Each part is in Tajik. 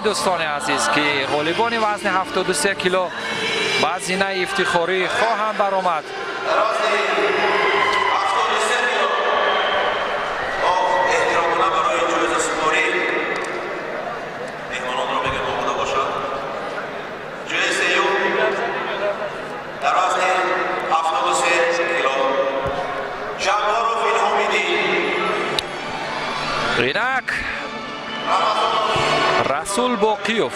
Дӯстони азиз, ки ғолибони вазни 73 кило ба зинаи ифтихорӣ хоҳанд баромад. Инак Расул Боқиев,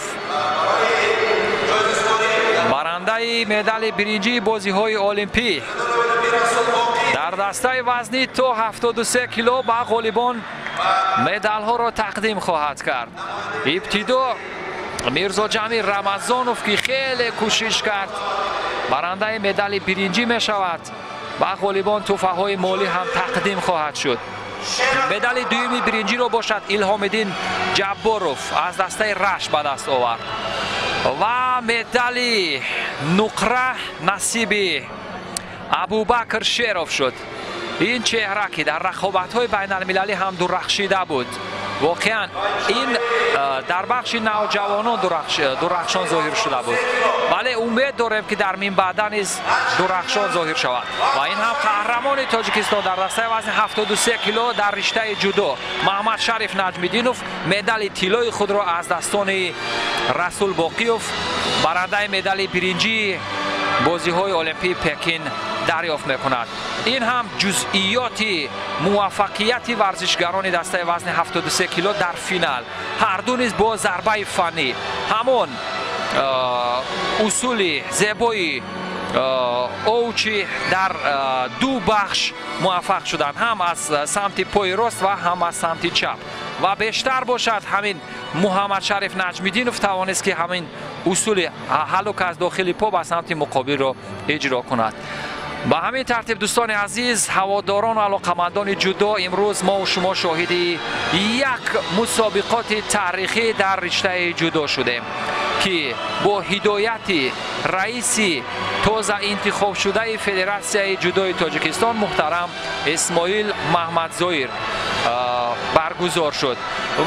барандаи медали биринҷии бозиҳои Олимпӣ дар дастаи вазнӣ то 73 кило ба ғолибон медалҳоро тақдим хоҳад кард. Ибтидо Мирзоҷамил Рамазонов, ки хеле кӯшиш кард, барандаи медали биринҷӣ мешавад. Ба ғолибон тӯҳфаҳои молӣ ҳам тақдим хоҳад шуд. Медали дуюми биринҷиро бошад Илҳомиддин Ҷабборов аз дастаи Рашт ба даст овард ва медали нуқра насиби Абубакр Шеров шуд. Ин чеҳра, ки дар рақобатҳои байналмилалӣ ҳам дурахшида буд, воқеан ин дар бахши навҷавонон дурахшон зоҳир шуда буд, вале умед дорем, ки дар минбаъда низ дурахшон зоҳир шавад. Ва ин ҳам қаҳрамони Тоҷикистон дар дастаи вазни 73 кило дар риштаи ҷудо Маҳмадшариф Наҷмиддинов медали тиллои худро аз дастони Расул Боқиев, барандаи медали биринҷии бозиҳои Олимпии Пекин, дарёфт мекунад. Ин ҳам ҷузъиёти муваффақияти варзишгарони дастаи вазни 73 кило дар финал. Ҳарду низ бо зарбаи фаннӣ, ҳамон усули зебои овчи дар ду бахш муваффақ шуданд, ҳам аз самти пои рост ва ҳам аз самти чап. Ва бештар бошад ҳамин Муҳаммадшариф Наҷмиддинов тавонист, ки ҳамин усули ҳалук аз дохили по ба самти муқобилро иҷро кунад. Ба ҳамин тартиб, дӯстони азиз, ҳаводорон ва алоқамандони ҷудо, имрӯз мо шумо шоҳиди як мусобиқоти таърихӣ дар риштаи ҷудо шудем, ки бо ҳидояти раиси тоза интихобшудаи Федератсияи ҷудои Тоҷикистон муҳтарам Исмоил Маҳмадзоир баргузор шуд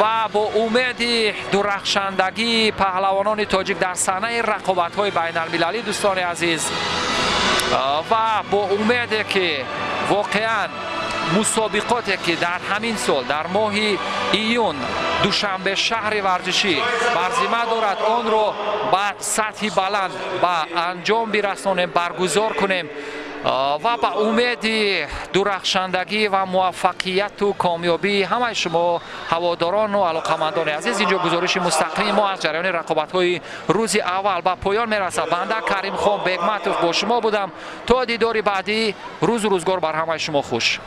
ва бо умеди дурахшандагии паҳлавонони тоҷик дар саҳнаи рақобатҳои байналмилалӣ, дӯстони азиз, ва бо умеде, ки воқеан мусобиқоте, ки дар ҳамин сол дар моҳи июн Душанбе шаҳри варзишӣ бар зимма дорад, онро ба сатҳи баланд ба анҷом бирасонем, баргузор кунем ва ба умеди дурахшандагӣ ва муваффақияту комёбии ҳамаи шумо ҳаводорону алоқамандони азиз, инҷо гузориши мустақими мо аз ҷараёни рақобатҳои рӯзи аввал ба поён мерасад. Банда Каримхон Бегматов бо шумо будам. То дидори баъдӣ, рӯзу рӯзгор бар ҳамаи шумо хуш.